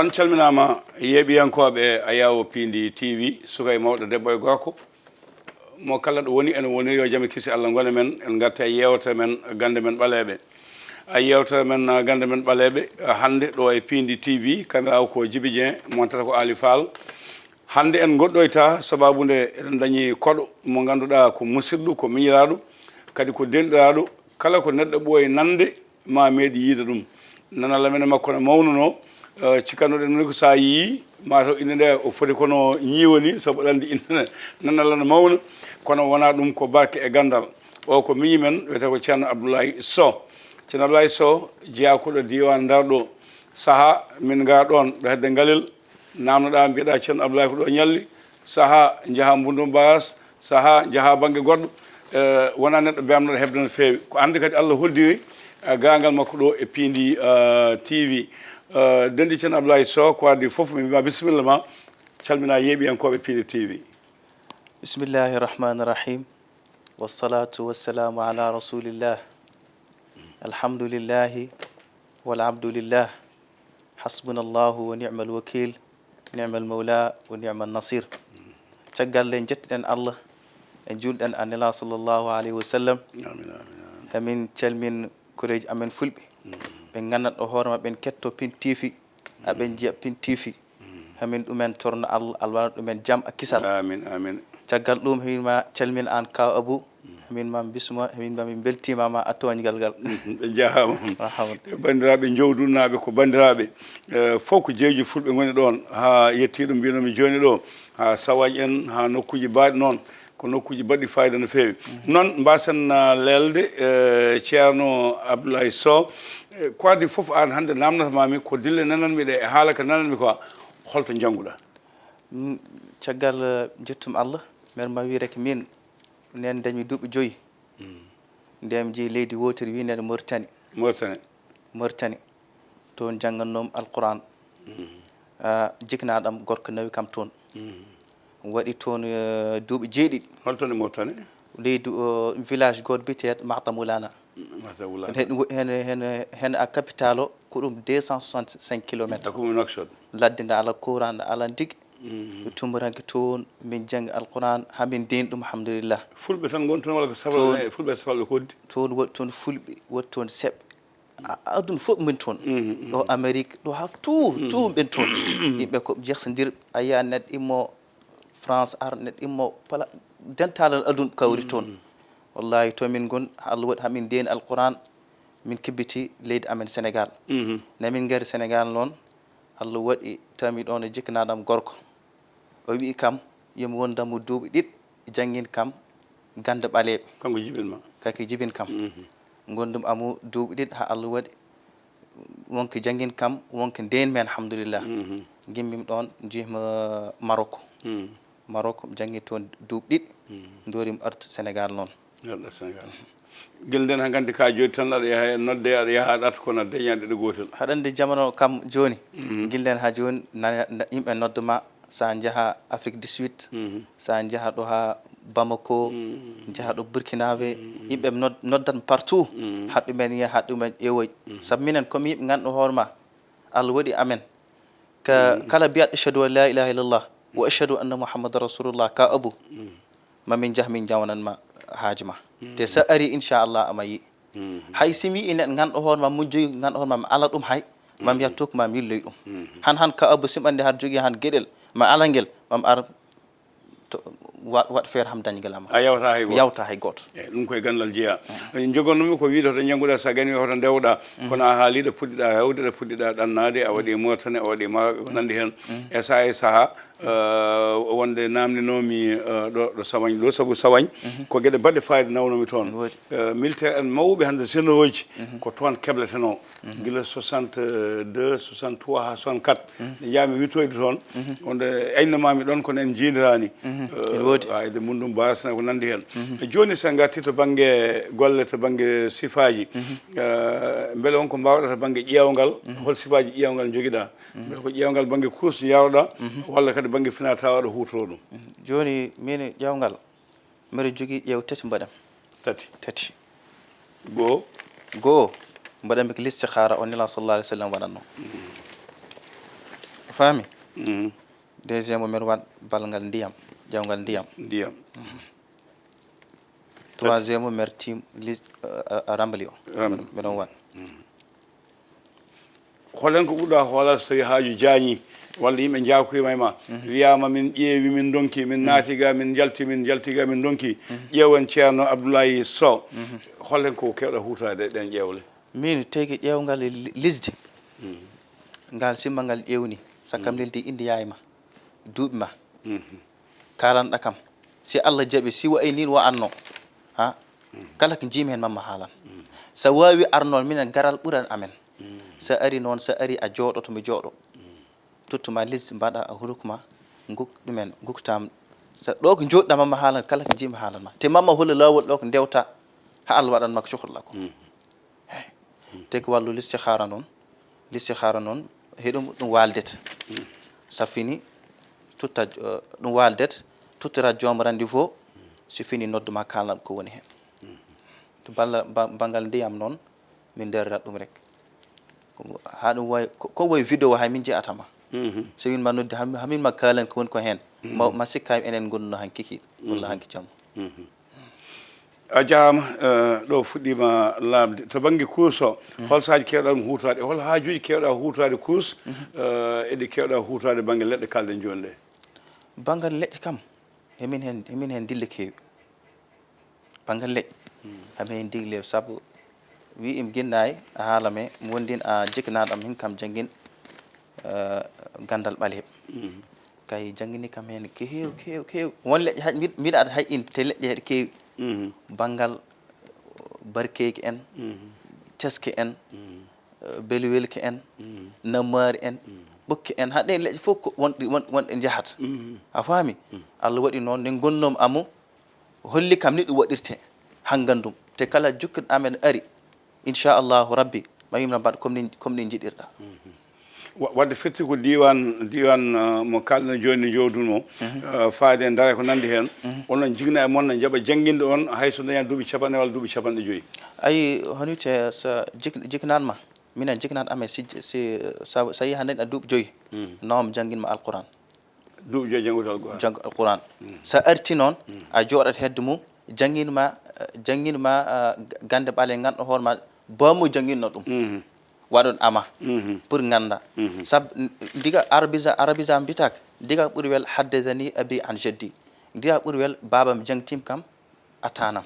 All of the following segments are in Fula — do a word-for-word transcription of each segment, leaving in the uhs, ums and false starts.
On calminaama, yeeɓiyankooɓe Ayaawo Piindi T V, suka e mawɗo, debbo e gorko. Mo kala ɗo woni, ene woni yo jam e kisi Allah ngona men, en ngarta e yeewtere men, gannde men ɓaleeɓe. A yeewtere men, ah, gannde men ɓaleeɓe, ah, hannde ɗo e Piindi T V, kamera o ko Djiby Dieng, montere ko Ali Fall. Hannde en ngoɗɗoyta sababu nde eɗen dañi koɗo mo ngannduɗaa ko musidɗo, ko miñiraaɗo, kadi ko denɗiraaɗo. Kala ko neɗɗo ɓooyi nande, ma meeɗi yiide ɗum. Nanal amen e makko no mawnuno, eh, cikkannoɗen ni ko so a yii, mataw innde nde o foti kono ñiiwa ni, sabu aɗa anndi innde nde nanal no mawna, kono wonaa ɗum, ko barke e ganndal. O ko miñi men, wiyetee ko Ceerno Abdoulaye Sow. Ceerno Abdoulaye Sow, jeyaa ko ɗo diiwaan Ndar ɗo. Sahaa min ngaa ɗoon, ɗo hedde Ngalel, naamnoɗaa, mbiyeɗaa Ceerno Abdoulaye ko ɗo ñalli. Sahaa njahaa Mbundum Baras, sahaa njahaa bannge goɗɗo. Eh, wonaa neɗɗo beemnoɗo heɓde no feewi. Ko hannde kadi Allah holliri, eh, gaangal makko ɗo e Piindi, eh, T V. Eh, denɗi Ceerno Abdoulaye Sow, ko adii fof, min mbiya bisimilla ma, calmina yeeɓiyankooɓe Piindi T V. Bismillahi rahmani rahim. Wassalatu wassalamu ala rasulillah. Alhamdulillahi wal abdulillah. Hasbunallahu wa ni'mal wakil. Ni'mal mawla wa ni'mal nasir. Caggal nde njettuɗen Allah, en juulɗen e Nela sallallahu alayhi wa sallam. Amin, amin, amin. Hamin calmin koreeji amen fulɓe. Ɓe nganndanɗo hoore maɓɓe en ketto Piindi T V. Aɓe njiya Piindi T V. Hamin ɗumen torno Allah, Allah waɗa ɗumen jam a kisal. Amin, amin. Caggal ɗum, hamin ma calmin an Kaw Abou. Hamin ma bisma, hamin ma min beltima ma a tooñgal ngal. Ɓe njahaama. Marhaban. E banndiraaɓe Jowdunnaaɓe ko banndiraaɓe. Eh, fof ko jeeji fulɓe ngoni ɗoon. Haa yettii ɗo mbiynomi jooni ɗo. Haa Sawañ en, haa nokkuuji baaɗi noon. Ko nokkuuji baɗɗi fayida no feewi. Noon, mbasen, ah, leelde, eh, Ceerno Abdoulaye Sow. Eh, ko adii fof, aan hannde naamnata maa mi ko dille nananmi ɗe, e haala ka nananmi ko, holto njannguɗaa? Mm, caggal, eh, njettum Allah, mbeɗa ma wii rek min, neen dañmi duuɓi joyi. Nde mi jeyi leydi wootiri wiyndeede Mauritanie. Mauritanie. Mauritanie. Toon janngannoomi Alquran. Ah, jiknaaɗo am gorko nawi kam toon. Waɗi toon, eh, duuɓi jeeɗiɗi. Holto ne Mauritanie? Leydi o, village gooto biyeteeɗo Mata Moulana. Mata Moulana. Hen, hen, hen, hen a capital o ko ɗum deux cent soixante-cinq kilomètres. Ko ɗum Nouakchott. Ladde nde alaa courant, nde alaa ndigi. Mi tumuranke toon, min janngi Alquran, haa min deeni ɗum, alhamdulillah. Fulɓe tan ngoni toon walla ko safalɓe? Toon, fulɓe e safalɓe koddi? Toon waɗi toon fulɓe, waɗi toon seɓɓe. A-, aduna fof min toon. Ɗo Amérique, ɗo haa tout, tout min toon. Yimɓe ko jersondir, a yiya neɗɗo immo France, ar neɗɗo immo pala, dentalal aduna kawri toon. Wallahi, to min ngon, Allah waɗi haa min deeni Alquran, min kibbiti leydi amen Sénégal. Nde min ngari Sénégal noon, Allah waɗi tawi mi ɗoon e jikkanaaɗo am gorko. O wi'i kam, yo mi wondan mo duuɓi ɗiɗi, janngin kam gannde ɓaleeɓe. Kanko jibin ma? Kanko jibin kam. Ngonndum amu duuɓi ɗiɗi, haa Allah waɗi wonko janngin kam, wonko ndeen mi, alhamdulillah. Ngimmi mi ɗoon, njihmi Maroc. Maroc, mi janngi toon duuɓi ɗiɗi, ndoori mi artu Sénégal noon. Neɗɗo Sénégal. Gila nden haa nganndi ka jooni tan aɗa yaha e nodde, aɗa yaha aɗa arta kono aɗa dañi ɗeɗe gootel. Haɗa anndi jamano kam jooni. Gila nden haa jooni nana, na, yimɓe nodda ma, so a njaha Afrique du Sud, so a njaha ɗo haa Bamako, njaha ɗo Burkinabe, yimɓe nod-, noddat partout. Haɗ ɗumen yaha, haɗ ɗumen ƴeewoy. Sabu minen comme yimɓe ngannduɗo hoore ma, Allah waɗi amen. Ka, kala mbiyaɗo, "Ashhadu an la ilaha illallah wa ashhadu anna Muhammadan rasulullah," ka Abu, ma min njah min njawnan ma haaji ma. Te so ari, inchallah, ama yi. Hay si mi yi'i neɗɗo ngannduɗo hoore ma, mujjoy ngannduɗo hoore ma, mi ala ɗum hay, ma mi yattu ko ma mi yilloy ɗum. Han, han ka Abu, si mi anndi haɗa jogii han geɗel, ma ala ngel, ma mi ar to, wa-, waɗ feere ham dañgel ama. A yawta hay gooto. Yawta hay gooto. Eyi, ɗum koye ganndal jeyaa. Jogonnomi ko wiide hoto njannguɗaa, so a gañi hoto ndewɗaa. Kono a haali ɗo puɗɗiɗaa hewde, ɗo puɗɗiɗaa ɗannaade, a waɗi Mauritanie, a waɗi Maroc, ko nanndi heen. E sahaa e sahaa, eh, wonde naamninoomi, eh, ɗo, ɗo Sawañ ɗo, sabu Sawañ ko geɗe baɗɗe fayida nawnomi toon. Eh, militaire en mawɓe hannde, généraux ji, ko toon kebletenoo. Gila soixante-deux, soixante-trois haa soixante-quatre. Nde njahmi wittoyde toon, wonde aynamaami ɗoon, kono en njiiniraani. Eh, ene woodi. Ay, de mum ɗum mbaasna ko nanndi heen. E jooni, so en ngartii to bannge golle, to bannge sifaaji, eh, mbele won ko mbaawɗaa to bannge ƴeewngal? Hol sifaaji ƴeewngal njogiɗaa? Mbele ko ƴeewngal bannge course njaawɗaa, walla kadi bannge finaa-tawaa ɗo huutoroo ɗum? Jooni, miin ƴeewngal, mbeɗa jogii ƴeew tati mbaɗam. Tati? Tati. Goo? Goo, mbaɗanmi ko listihaara o Nelaaɗo sallallahu alayhi wa sallam waɗatnoo. Faami? Mhm. Deuxième o, mbeɗa waɗ ballal ndiyam, ƴeewngal ndiyam. Ndiyam. Troisième o, mbeɗa tim lis-, uh, uh, rambali o. Rambali. Mbeɗa waɗ. Mhm. Holen ko ɓurɗa hoolal so tawi haaju jaañi, walla yimɓe njaakoyima e ma, wiyaama min ƴeewi, min ndonki, min naati ga, min njalti, min njalti ga, min ndonki. Ƴeewen Ceerno Abdoulaye Sow. Holen ko kewɗa huutoraade e ɗeen ƴeewle? Min tigi ƴeewngal li-, lesdi. Ngal simma ngal ƴeewni, sakkam leldi indi yaay ma, duuɓi ma. Kaalanɗa kam. Si Allah jaɓi, si wayi nin wa'anno. Ha? Kala ko jiimi heen mamma haalan. So waawi arnoon minen garal ɓuran amen. So ari noon, so ari a jooɗoto, mi jooɗo. Tottu ma lesdi mbaɗa a huluk ma, nguk ɗumen, nguktam. So ɗo ko jooɗɗa mamma haalan, kala ko jiimi haalan ma. Te mamma holla laawol ɗo ko ndewta, ha Allah waɗan ma ko cohluɗa ko. Te ko wallu listihaara noon, listihaara noon, heɗum ɗum waaldet. So fini, tutta, eh, ɗum waaldet, tottora joom rendez-vous, so fini noddu ma kaalan ko woni heen. To balla-, ba-, banngal ndiyam noon, min ndarirat ɗum rek. Ko, haa ɗum wayi, ko, ko wayi vidéo hay min nji'ata ma. So win ma noddi, ham-, hamin ma kaalen ko woni ko heen. Ma, ma sikka enen ngonno han kiki, walla hanki jamma. A jaaraama, eh, ɗo fuɗɗiima laaɓde. To bannge course o, hol saaji keewɗa ɗum huutoraade? Hol haajuuji keewɗa huutoraade course? Eh, eɗi keewɗa huutoraade bannge leɗɗe kaalɗen jooni ɗe? Banngal leƴƴi kam, hemin heen, hemin heen dille keewi. Banngal leƴƴi, hemin heen dille, sabu wi im ginnaay a haala me, mi wondin a jikkinaaɗo am, hin kam janngin, eh, ganndal ɓaleeɓe. Kay janngini kam heen keew, keew, keew. Won leƴƴi hay mbiɗ-, mbiɗa aɗa hay inde te leƴƴi heɗe keewi. Banngal barkeeki en, ceske en, eh, belwelke en, nammaari en, ɓokke en. Haa ɗeen leƴƴi fof ko won ɗi, won, won ɗe njahata. A faami? Allah waɗi noon, nde ngonnoomi amu, holli kam ni ɗum waɗirte hanngan ɗum. Te kala jokkiɗo amen ari, inchallahu rabbi, ma yimna mbaɗ comme ni, comme ni njiɗirɗa. Wa-, wadde firti ko diiwaan, diiwaan, uh, mo kaalɗen jooni, jowdun mo, uh, faade e dara ko nanndi heen, onon jigna e mon ne njaɓa jannginde on, hay so dañaa duuɓi capanɗe walla duuɓi capanɗe joyi? Ayi, hono wiyte so jik-, jiknaan ma, minen jiknaan amen si, si, sa, sa yii hannde a duuɓi joyi, nawam janngin ma Alquran. Duuɓi joyi janngude Alquran. Janngo Alquran. So arti noon, a jooɗat hedde mum, janngin ma, janngin ma, uh, gannde ɓale, ngannduɗaa hoore ma, baamu jannginno ɗum. Waɗon ama pour ngannda. Sabu n-, diga arabisa, arabisa mbiyata ko, diga ɓuri wel haddasani abi an jaddi. Diga ɓuri wel baabam jangtim kam a tanam.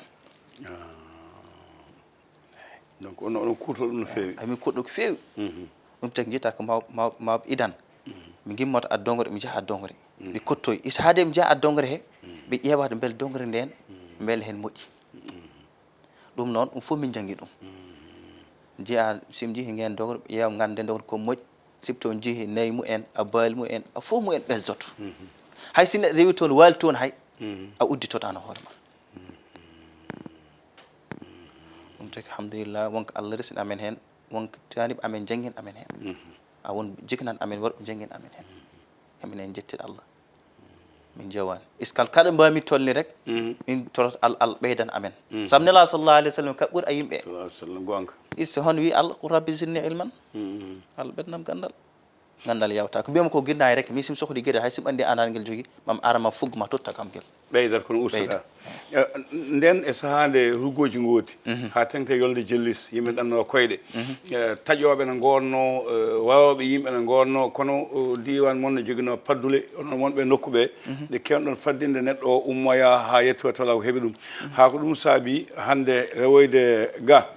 Donc, ono, ono kuuto ɗum no feewi. Amin kuuɗo ko feewi. Ɗum tagi njiyata ko maw-, maw-, mawɓe idan. Mi gimmoto a dongre, mi jaha dongre. Mi kottoy. Is haade mi jaha a dongre he, ɓe ƴeewata mbel dongre nden, mbel hen moƴƴi. Ɗum noon, ɗum fof min njanngi ɗum. Njiya, si mi njii ngeen dogro, ƴeewa ngannde dogro ko moƴƴi, sifto njii nayi mu en, a baali mu en, a fof mu en ɓesdoto. Hay si neɗɗo rewi toon, waali toon hay, a udditoto aan hoore ma. Ɗum tagi, alhamdulillah, wonko Allah resini amen heen, wonko taaliɓe amen njanngin amen heen. A won jiknaan amen, worɓe njanngin amen heen. Minen njettira Allah. Min njewaani. Iskal kala mbaami tolni rek, min tolot Al-, Al ɓeydan amen. Sabu Nelaaɗo sallallahu alayhi wa sallam ka ɓuri a yimɓe. Sallallahu alayhi wa sallam, goonga. Is hon wi Allah, "Qul rabbi zidni ilman." Allah ɓeydnam ganndal. Ganndal yawta. Ko mbiyam ko ginnaay rek, mi sim sohli gede, hay sim anndi anal ngel jogi, mam arama fugg ma totta kam ngel. Ɓeydat kono ustuɗa. Eh, nden e sahaa nde ruggooji ngoodi, haa teŋti e yolnde jellis, yimɓe ɗanno koyɗe. Eh, taƴooɓe ne ngoodno, eh, wawooɓe yimɓe ne ngoodno, kono, o, diiwaan mon ne joginoo paddule, onon wonɓe nokku ɓe, ɗe keewɗon faddinde neɗɗo o ummoya haa yettoya tala o heɓi ɗum. Haa ko ɗum saabi hannde rewoyde ga,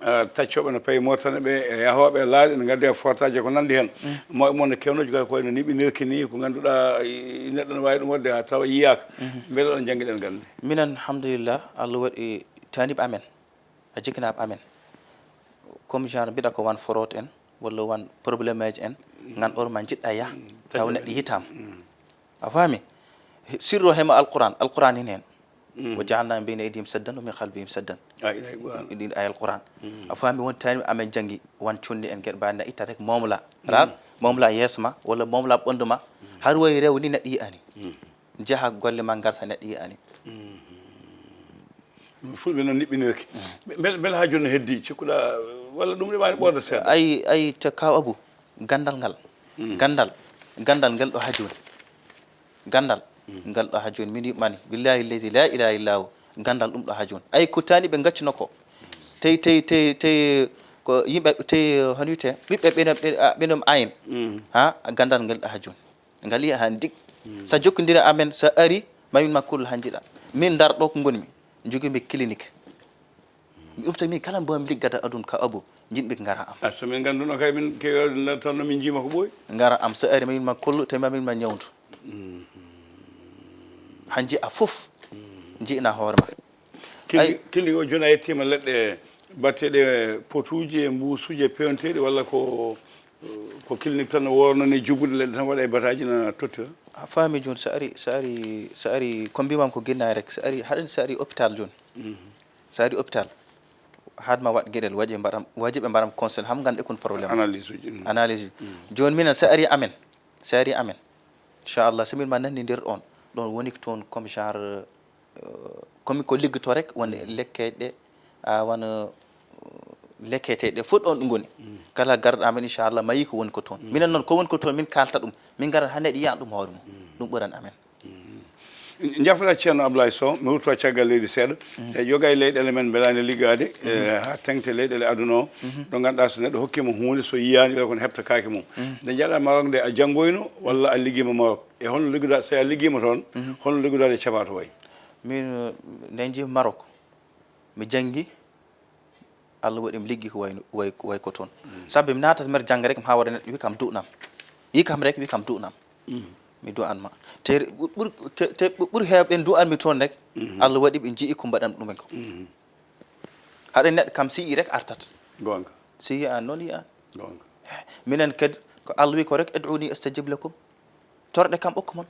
eh, taccooɓe no payi Mauritanie ɓe, e yahooɓe e laaɗe, ne ngaddi e fortaaji e ko nanndi heen. Mawɓe mon ne keewno jogade koye no niɓinirki ni, ko ngannduɗaa, i-, neɗɗo ne waawi ɗum waɗde haa tawa yiyaaka. Mbele oɗon njanngi ɗen gannde? Minen, alhamdulillah, Allah waɗi taaniiɓe amen, a jiknaaɓe amen. Comme genre mbiɗa ko wan forot en, walla wan problémeji en, ngan or ma njiɗɗa yah, taw neɗɗo yitaama. A faami? Sirro hema Alquran, Alquran hin heen. "Wa ja'alna min bayni aydihim saddan wa min khalfihim saddan." Ay, ay, Quran. Ɗin ay Alquran. A faami, won taani amen janngi, wan cunni en geɗe mbaɗa na itta rek momla. Rar, momla yeeso ma, walla momla ɓanndu ma. Har wayi rew ni neɗɗo yi'ani. Njaha golle ma ngarta neɗɗo yi'ani. Ɗum fulɓe noon niɓɓinirki. Mbel, mbel haa jooni heddi cikkuɗa, walla ɗum ɗe wawi ɓoorde seeɗa? Ay, ay, te kaw Abu, ganndal ngal. Ganndal. Ganndal ngal ɗo haa jooni. Ganndal ngal ɗo haa jooni. Min yuɓmani. Billahi lladi la ilaha illa hu. Ganndal ɗum ɗo haa jooni. Ay ko taani ɓe ngaccuno ko. Tey, tey, tey, tey ko yimɓe, tey hono wiyetee, ɓiɓɓe ɓeɗon, ɓe-, a, ɓeɗon ayen. Ha, ganndal ngal ɗo haa jooni. Ngal yiya haa ndig. So a jokkondire amen, so a ari, ma min ma kollu haa njiɗa. Min Ndar ɗo ko ngonmi. Njogimi clinique. Ɗum tagi min kala mbo mi liggata aduna ka abo, njiɗmi ko ngara am. Ah, so min ngannduno kay min kewi tan no min njiima ko ɓooyi. Ngara am, so ari ma min ma kollu, tawi ma min ma ñawndu. Haa njiya fof, njiɗna hoore ma. Kindi, kindi o jooni a yettiima leɗɗe baɗteeɗe potuuji e mbuusuuji e peewnteeɗi walla ko, ko clinique tan worno ni jubude leɗɗe tan waɗa e bataaji na tottira? A faami jooni, so ari, so ari, so ari, ko mbimam ko ginnaari rek, so ari, haɗani so ari hôpital jooni. So ari hôpital, haade ma waɗ geɗel, waɗi ɓe mbaɗam, waɗi ɓe mbaɗam conseil, ham ngannde kon problème. Analyse uji, mm. Analyse uji. Jooni minen so ari amen, so ari amen, inchallah, so min ma nanndindir ɗon, ɗon woni ko toon comme genre, euh, comme ko liggoto rek, woni lekkeeɗe, a, wano, euh, lekketeeɗe fof ɗon ɗum ngoni. Kala garɗo amen, inchallah, ma yi ko woni ko toon. Minen noon, ko woni ko toon, min kaalta ɗum. Min ngarat haa neɗɗo yiya ɗum hoore mum. Ɗum ɓuran amen. Njaafo-ɗaa Ceerno Ablaye Sow, mi ruttoo caggal leydi seeɗa. E yoga e leyɗeele men mbelaani liggaade, e haa teŋti leyɗeele aduna o. Ɗo ngannduɗaa so neɗɗo hokkiima huunde, so yiyaani, wiyata ko ne heɓta kaake mum. Nde njaɗaa Maroc nde, a janngoyno walla a liggiima Maroc? E hono liggodaa, so a liggiima toon, hono liggodaade caɓaa to wayi? Min, eh, nde njii Maroc, mi janngi, Allah waɗi mi liggi ko way, way, way ko toon. Sabu mi naatata mbeɗa jannga rek, mi hawra neɗɗo, wi kam du'nam. Yi kam rek, wi kam du'nam. Mi du'an ma. Te ɓur, ɓur, te, te ɓur heewɓe ɓen du'an mi toon rek, Allah waɗi ɓe nji'i ko mbaɗan ɗumen ko. Haɗa neɗɗo kam si yi rek artat. Goonga. Si yi an noon yi an. Goonga. Minen kadi ko Allah wi ko rek, "Ud'uni astajib lakum." Torɗe kam okku mon.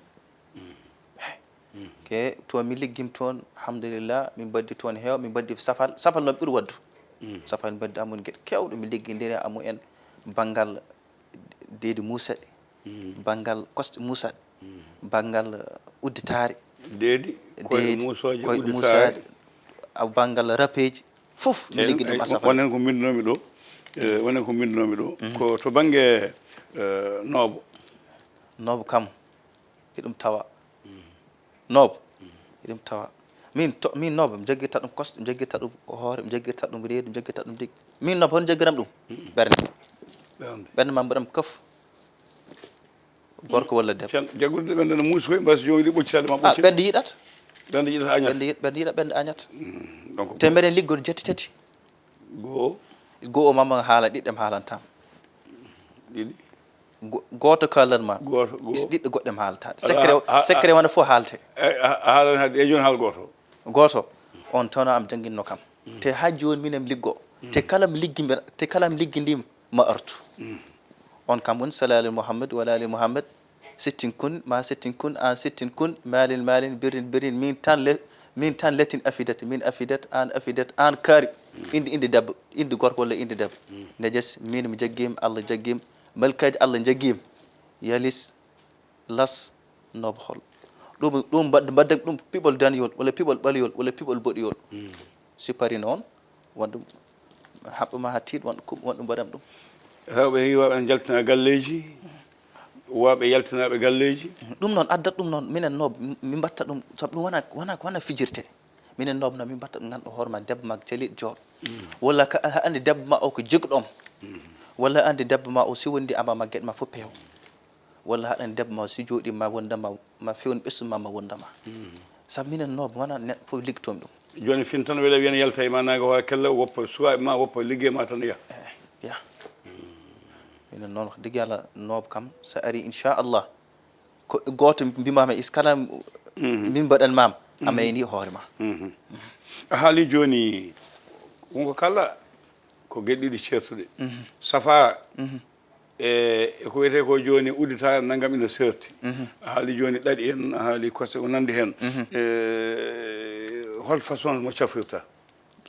Ke toon mi liggim toon, alhamdulillah, min mbaddi toon heew, min mbaddi safal, safal no ɓuri waddu. Safal mbaddi amun geɗe keewɗe, mi liggindiri amu en banngal deedi muusaɗi, banngal kosɗe muusaɗe, banngal, uh, udditaare. Deedi, koyɗe deedi, muusooje, koyɗe udditaare. Muusaɗe, a banngal rapeeji, fof mi liggi ɗum e, asafal. Wonen ko mbinndunoomi ɗo, e, wonen ko mbinndunoomi ɗo, ko to bannge, e, noobo. Noobo kam, eɗum tawa. Noobo, eɗum tawa. Min to, min noobo, mi jaggirta ɗum kosɗe, mi jaggirta ɗum hoore, mi jaggirta ɗum reedu, mi jaggirta ɗum digi. Min noobo, hono jaggiram ɗum? Ɓernde. Ɓernde. Ɓernde ma mbaɗam kaf. Gorko walla debbo? Can, jaggude ɓernde no muusi koye, mbasi joom yiɗi ɓoccitaade ma. Ah, ɓoccita. Ɓernde yiɗat. Ɓernde yiɗat, añat. Ɓernde yiɗ-, ɓernde yiɗat, ɓernde añat. Mm, donc. Te mbeɗen liggorde jetti tati. Goo. Goo o mamma haala, ɗiɗi ɗem haalantam. Ɗiɗi. Go-, gooto kaalan ma. Gooto, goo. Is ɗiɗɗo goɗɗe mi haalata. Aɗa secret, ha-, ha-, secret wona fof haalte. E, ha-, haalani hade e jooni haal gooto. Gooto, on tawno am jannginno kam. Te haa jooni minen mi liggo. Te kala mi liggi mbeɗa, te kala mi liggi ndim ma artu. On kam woni salali Muhammad wala ali Muhammad. Sittin kun, ma sittin kun, an sittin kun, malin, malin, birrin, birrin, min tan le-, min tan letin afidat, min afidat, an afidat, an kaari. Inde, inde debbo, inde gorko walla inde debbo. Nejes, min mi jaggim, Allah jaggim, malkaji Allah jaggim. Yalis, las, noobo hol. Ɗum, ɗum mbad-, mbadden ɗum piɓol daniyol, walla piɓol ɓaliyol, walla piɓol boɗiyol. Sipari noon, won ɗum haɓɓa ma haa tiiɗ, won ɗum kuɓ-, won ɗum mbaɗam ɗum. Rewɓe e worɓe ene njaltina galleeji, worɓe yaltinaaɓe galleeji. Ɗum noon addat ɗum noon, minen noob, mi mbatta ɗum, sabu ɗum wona, wona, wona fijirte. Minen noob noon, min mbatta ɗum ngannduɗaa hoore ma, debbo ma celiɗo jooɗo. Walla ka, a anndi debbo ma o ko jigɗo ma. Walla anndi debbo ma o siwondi ama ma geɗe ma fof peew. Walla haɗan debbo ma, si jooɗii ma wonda ma, ma fewn ɓesngu ma, ma wonda ma. Sabu minen nooɓe, wona neɗɗo fof liggotoomi ɗum. Jooni fin tan wela wiyan yalta e ma naga wa kella woppa suwaaɓe ma, woppa liggey ma tan ya. Eh, ya. Minen noon, wax dëgg Yàlla, nooɓe kam, so ari, inchallah, ko gooto mbimami is kala min mbaɗan mam, a mayni hoore ma. A haali jooni, wonko kala ko geɗe ɗiɗi ceertuɗe. Safa, e, e ko wiyetee ko jooni udditaare nanngam ina seerti. A haali jooni ɗaɗi en, a haali kose ko nanndi heen. E, hol façon mo cafrirta?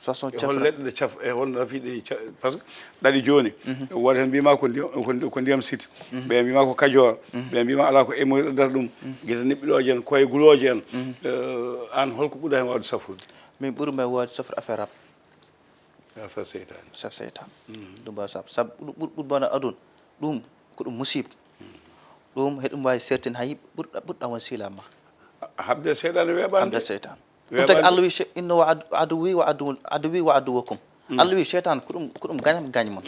Façon e hol cafra- leɗɗe ɗe caf-, e hol nafi ɗe ca-, par ce que ɗaɗi jooni, woodata heen mbiyma ko ndiyam, ko ndi-, ko ndiyam siti. Ɓe mbiyma ko kajoor. Ɓe mbiyma alaa ko emoyɗo dara ɗum. Gite niɓɓilooje en, koye gulooje en. E, aan holko ɓurɗa heen waawde safrude? Min ɓurmi waawde safrude affaire rab. Affaire seytaane. Affaire seytaane. Ɗum mbaɗa sab-, sabu ɗum ɓur-, ɓur-, ɓurɓe wona aduna. Ɗum ko ɗum musiba. Ɗum heɗum wawi sertin hay ɓurɗa ɓurɗa won sila ma. Habde seyɗan weeɓande. Habde seytan. Ɗum tagi Allah wi, "Innahu aduwwi wa aduwwi wa aduwwakum." Allah wi seytan ko ɗum ko ɗum gañam gañ mon.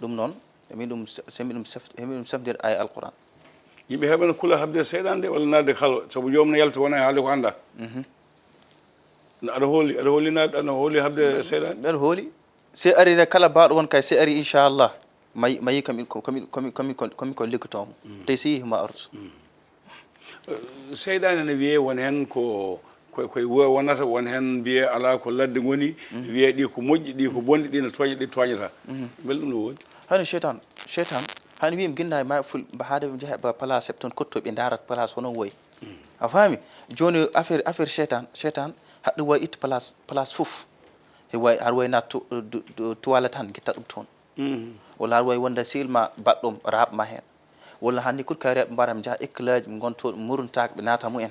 Ɗum noon, emi ɗum semi ɗum sef emi ɗum sefdir ay alquran. Yimɓe heɓana kula habde seyɗan de walla naatde kalo sabu joomum no yalta wona e haalde ko annda. Aɗa hooli aɗa hooli naatde aɗa hooli habde seyɗan. Mbeɗa hooli. Si ari ne kala baɗo won kay si ari inchallah. Mayi mayi komin komin komin komin komin ko liggotomo. Tawi si yehi ma artu. Seyɗaane ne wiyee won heen ko koye koye wonata won heen mbiyee alaa ko ladde ngoni. Wiyee ɗi ko moƴƴi ɗi ko bonɗi ɗi no tooña ɗi tooñata. Mbele ɗum no woodi? Hani seytan seytan hani wiimi ginnaji ma ful haade ɓe njehe ba place heɓe toon kotto ɓe ndarat place hono woyi. A faami? Jooni affaire affaire seytan seytan haɗa wawi itta place place fof. He wawi haɗa wawi naat toilette tan gitta ɗum toon. Walla aɗa wawi wonde sehil ma baɗɗo ma raaɓ ma heen. Walla hannde kul kay rewɓe mbaɗa mi njaha école aji ɓe ngonto muruntaake ɓe naata mumen.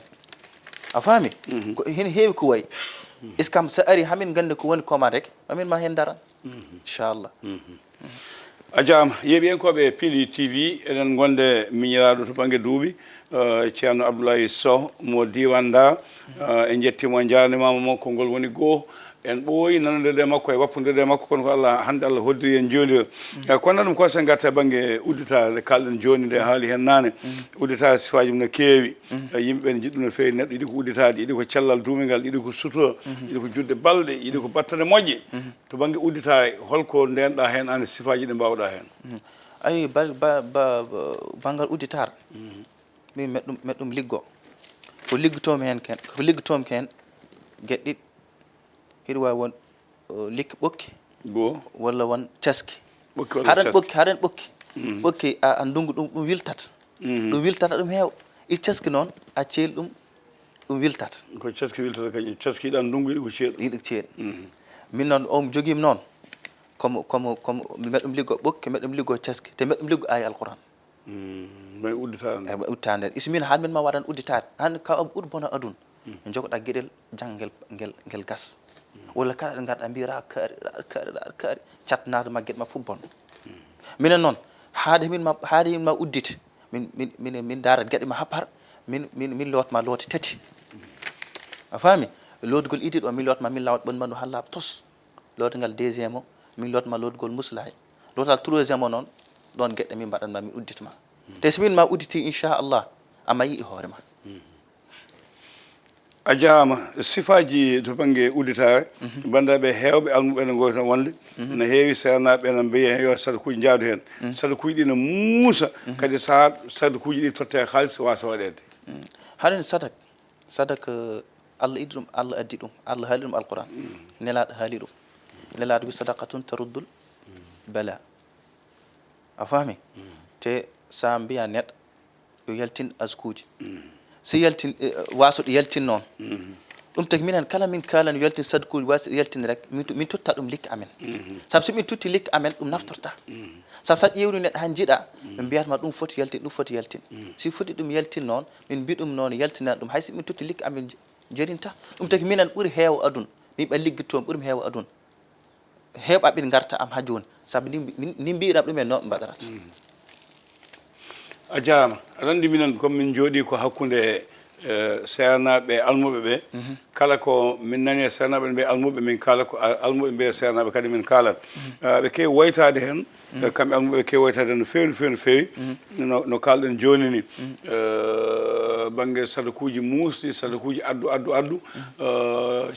A faami? Ko hene heewi ko wayi. Est ce que kam so ari hamin nganndi ko woni koma rek mamin ma heen daran. Inchallah. A jaama yeeɓiyankooɓe Pili T V eɗen ngonde miñiraaɗo to bannge duuɓi, eh, Ceerno Abdoulaye Sow mo diiwaan Ndar. Eh, en njettiima en njaarnimaama mo konngol woni goo. En ɓooyi nanondirde e makko e wappondirde e makko kono ko Allah hannde Allah hoddiri en njoondiral. Eh, kono ɗum ko sen ngarta e bannge udditaare nde kaalɗen jooni nde haali heen naane. Udditaare sifaaji mum no keewi. Eh, yimɓe ɓe ne njiɗi ɗum no feewi neɗɗo yiɗi ko udditaade yiɗi ko cellal duumingal yiɗi ko sutura. Yiɗi ko juɗde balɗe yiɗi ko battane moƴƴe. To bannge udditaare holko ndeenɗa heen aan e sifaaji ɗi mbaawɗa heen? Ayi banngal udditaar min meɗɗum meɗɗum liggo ko liggotoomi heen ken ko liggotoomi ko heen geɗe ɗiɗi hiɗa waawi won likki ɓokki goo walla won caski. Ɓokki walla haɗan caski ɓokki haɗan ɓokki ɓokki a a ndungu ɗum ɗum wiltat ɗum wiltata ɗum heewa i caski noon a ceeli ɗum ɗum wiltat ko caski wiltata kañum caski yiɗa ndungu yiɗi ko ceeɗu yiɗi ko ceeɗu min noon o jogiimi noon komo komo komo meɗum liggo ɓokki meɗum liggo caski te meɗum liggo aaya alquran. May udditaande. May udditaande. Isi min han min ma waɗan udditaade. Han ka o ɓur bona adun. Jogoɗa geɗel jang ngel ngel ngel gas. Walla kala ɗo ngarɗa mbi ra kaari ra kaari ra kaari cat naata ma geɗe ma fof bon. Minen noon haade min ma haade min ma uddit min min min min daara geɗe ma happar min min min loot ma loote tati. A faami? Lootgol idit o min loot ma min lawat ɓon ma no hallaaɓe tos. Lootangal deuxième o min lootma lootgol muslaay lootal troisième o noon ɗoon geɗɗe min mbaɗatma min udditma te so min ma udditi inchallah a mayi e hoore ma. A jaama sifaaji to bannge udditaare banndiraaɓe heewɓe almuɓe ene ngoyto wonde no heewi seernaaɓe ene mbiya yo sadakuuji njaadu heen. Sadakuuji ɗi no muusa kadi sahaa sadakuuji ɗi totte e haalis waasa waɗeede. Haɗen sadak Sadak Allah iɗi ɗum Allah addi ɗum Allah haali ɗum alquran nelaɗo haali ɗum nelaɗo wi sadaqatun taruddul bala. A faami? Te sa mbiya neɗɗo yo yaltin askuuji si yaltin wasoɗo yaltin noon. Ɗum tagi minen kala min kalan yo yaltin sadkuuji wasi yaltin rek min totta ɗum likka amen. Sabu si min totti likka amen ɗum naftorta. Sabu sa ƴeewni neɗɗo han jiɗa ɓe mbiyatma ɗum foti yaltin ɗum foti yaltin si foti ɗum yaltin noon. Min mbi ɗum noon yaltinani ɗum hay si min totti likka amin jorinta. Ɗum taki minen ɓuri heewa adun min ɓe liggittoon ɓuri mi heewa adun. Heeɓa ɓin ngarta am ha jooni sabu ni mbiɗam ɗum en noon ɓe mbaɗarata. A jaama aɗa anndi minen comme min njooɗi ko hakkunde seernaaɓe e almuɓe ɓe. Kala ko min nani e seernaaɓe ɓe almuɓe min kaala ko almuɓe mbiye seernaaɓe kadi min kaalat. Ɓe keewi woytaade heen. Kamɓe almuɓe ɓe keewi woytaade no feewi no feewi no feewi. No kaalɗen jooni ni bannge sadakuuji muusɗi sadakuuji addu addu addu.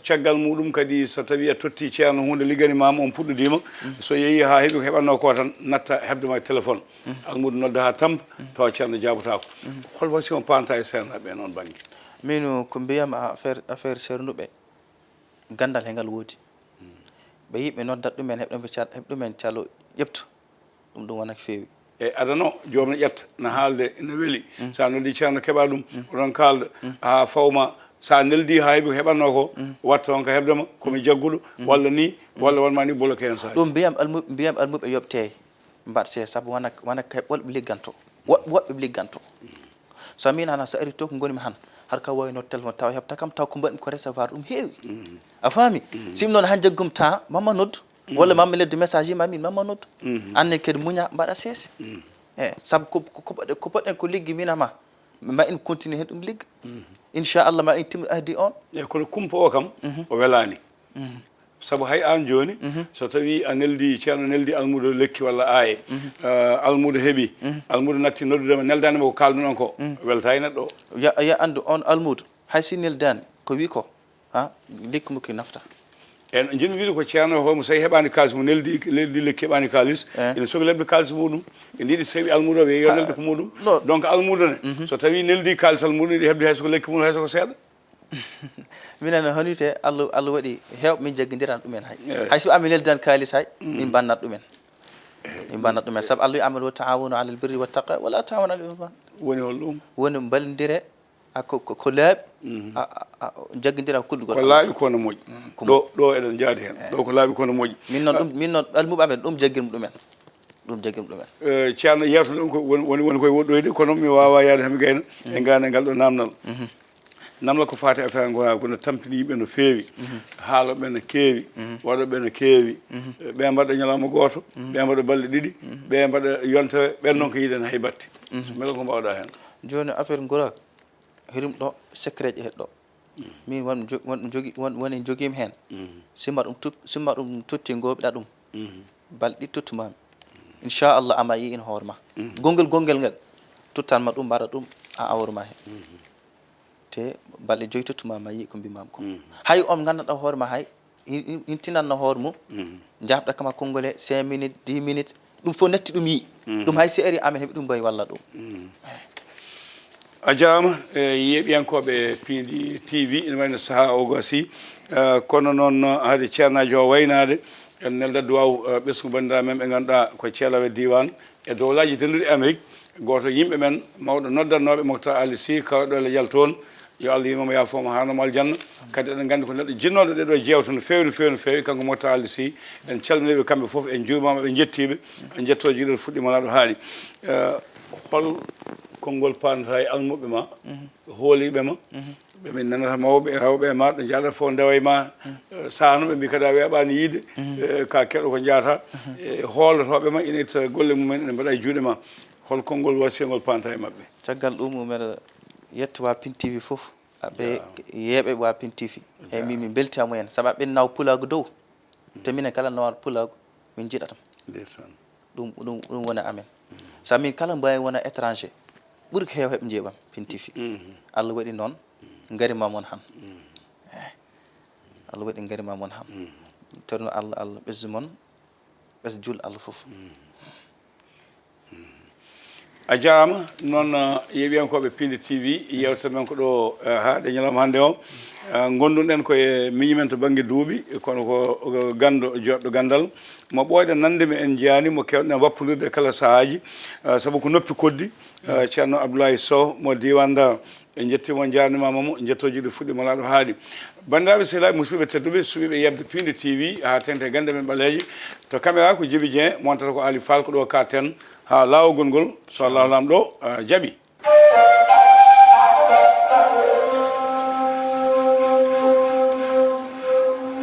Caggal muɗum kadi so tawi a totti ceerno huunde ligganimaama on puɗɗodiima so yeehi haa heɓi ko heɓatnoo ko tan natta heɓde ma e téléphone. Almuudo nodda haa tampa tawa ceerno jaabotaako. Hol wasiyama paanta e seernaaɓe ɓe noon bannge? Min ko mbiyam affaire affaire seernduɓe ganndal he ngal woodi. Ɓe yimɓe noddat ɗumen heɓ ɗumen calo ƴefto. Ɗum ɗum wonat feewi. E adano joom ne ƴetta na haalde ina weli. Sa noddi ceerno keɓa ɗum oɗon kaalda haa fawma sa neldi haa heɓi ko heɓatnoo ko watta on ka heɓdema komi jagguɗo walla ni walla wonma ni boloke hen sa ɗum mbiyam almuɓe mbiyam almuɓe yoɓ teey. Mbaɗ see sabu wona wona kaɓɓol ɓe ligganto woɓɓe woɓɓe ɓe ligganto. So min hana so ari to ko ngonmi han har ka wawi nodde téléphone tawa heɓta kam taw ko mbaɗmi ko recevoir ɗum heewi. A faami? Sim noon han jaggum ta mamma noddu. Walla ma mi ledde message ma min mamma noddu. Anne kadi muña mbaɗa seesi. E sabu ko ko poɗɗen ko liggi mina ma. Ma in continue hen ɗum ligga. Inchallah ma in timmi ahdi on. E kono kumpa o kam o welani. Sabu hay an joni so tawi a neldi ceerno neldi almudo lekki walla aaye, almudo heɓi, almudo natti noddudema neldani mo ko kaldunon ko, welta e neɗɗo o. Ya ya andu on almudo hay si neldani ko wi ko ha lekki mo ki nafta. En jin wiide ko ceerno homo so tawi heɓani kalis mo neldi neldi lekki heɓani kalis, ene sogi lebde kalis muɗum. Ene yiɗi so tawi almudo wi yo nelde ko muɗum. Donc almudo ne so tawi neldi kalis almudo yiɗi heɓde hay soko lekki muɗum hay soko seeɗa. Minen honite allah allah waɗi hewɓe min jaggindiran ɗumen hay hay so amin neldan kalis hay min bannat ɗumen. Min bannat ɗumen sabu allah wi amal wa taawanu alal birri wa taqa wala taawanu alal ismi. Woni hol ɗum? Woni mballindire a ko ko ko laaɓi. A- a- a- jaggindira kuddugol ko Allah. Laaɓi kono moƴƴi. Ko ɗo ɗo eɗen jaadi hen ɗo ko laaɓi kono moƴƴi. Min noon ɗum min noon almuɓe amen ɗum jaggirum ɗumen. Ɗum jaggirum ɗumen. Eh, ceerno yewta ɗum ko woni woni woni koye woɗɗoyde kono mi wawa yaade hami gayna e gane ngal ɗo namnal. Namla ko fati affaire ngo ha kono tampini yimɓe no feewi. Haaloɓe no keewi. Waɗoɓe no keewi. Ɓe mbaɗa ñalawma gooto ɓe mbaɗa balɗe ɗiɗi. Ɓe mbaɗa yontere ɓen noon ko yiɗen hay batte. So mbela ko mbawɗa hen? Joni affaire ngura hirum ɗo secret je heɗɗo. Min won jo- won jogi won woni jogima hen. Simma ɗum tut simma ɗum totti goɓiɗa ɗum. Balɗi tottumami. Inchallah ama yi in hoorema. Gongel gongel ngal tottanma ɗum mbaɗa ɗum a awrema hen. Te balɗe joyi tottumama yi ko mbimami ko. Hay on gandanɗa hoorema hay hintinanno hoore mum. Jafɗa kama konngole cinq minutes dix minutes. Ɗum fof natti ɗum yi ɗum hay seeri amen heɓi ɗum mbawi walla ɗum. A jaama e yeeɓiyankooɓe Piindi T V ina wayno sahaa o gasi. Kono noon hade ceernaajo o waynaade en nelda duwaw ɓesngu banndiraaɓe men ɓe ngannduɗaa ko ceelawɓe diiwaan e dowlaaji dennduɗi Amérique. Gooto yimɓe men mawɗo noddannooɓe Moctar Ali Sy kawɗo e lejal toon. Yo Allah yurmomo yaafoma harnomo aljanna. Kadi eɗen nganndi ko neɗɗo jinnooɗo ɗeɗo jeewte no feewi no feewi no feewi kanko Moctar Ali Sy. En calminiiɓe kamɓe fof en njuurmaama ɓe njettiiɓe. En njetto jiiɗol fuɗɗiima laaɗo haali. Hol konngol paandata e almuɓɓe ma hooliiɓe ma? Ɓe min nanata mawɓe e rewɓe e ma ɓe njaada fof ndewa e ma. Saha noon ɓe mbi kadi a weeɓaani yiide. Ka keɗo ko njaata. E hoolotooɓe ma ina itta golle mumen ene mbaɗa e juuɗe ma. Hol konngol wasiyangol paandata e maɓɓe? Caggal ɗum mbeɗa yetta wa Pin T V fof. Aɓe yeeɓe wa Pin T V. Eyi min min mbeltama hen sabu aɓen nawa pulaagu dow. Te minen kala nawar pulaagu min jiɗatam. Ɗum ɗum ɗum wona amen. Sabu min kala mbawi wona étranger ɓuri ko heew heɓe njeeɓam Pin T V. Allah waɗi noon ngarima mon han. Eh, Allah waɗi ngarima mon han. Torno Allah Allah ɓesdu mon ɓesdu jul Allah fof. A jaama noon yeeɓiyankooɓe Piindi T V yewtere men ko ɗo haaɗe ñalawma hannde o. Ngonduɗen ko e miñi men to bannge duuɓi kono ko ganndo joɗɗo ganndal mo ɓooyɗen nande mi en njiyaani mo kewɗen wappondirde kala sahaaji. Sabu ko noppi koddi. Ceerno Abdoulaye Sow mo diiwaan Ndar. En njettiima on njaarnimaama mo njettojiɗo fuɗɗiima laaɗo haaɗi. Banndiraaɓe sehilaaɓe musidɓe tedduɓe suɓiiɓe yeɓde Piindi T V haa teeŋti e gannde men ɓaleeje. To caméra ko Djiby Dieng montata ko Ali Fall ko ɗo ka ten haa laawol gongol so Allahu laamɗo jaɓi.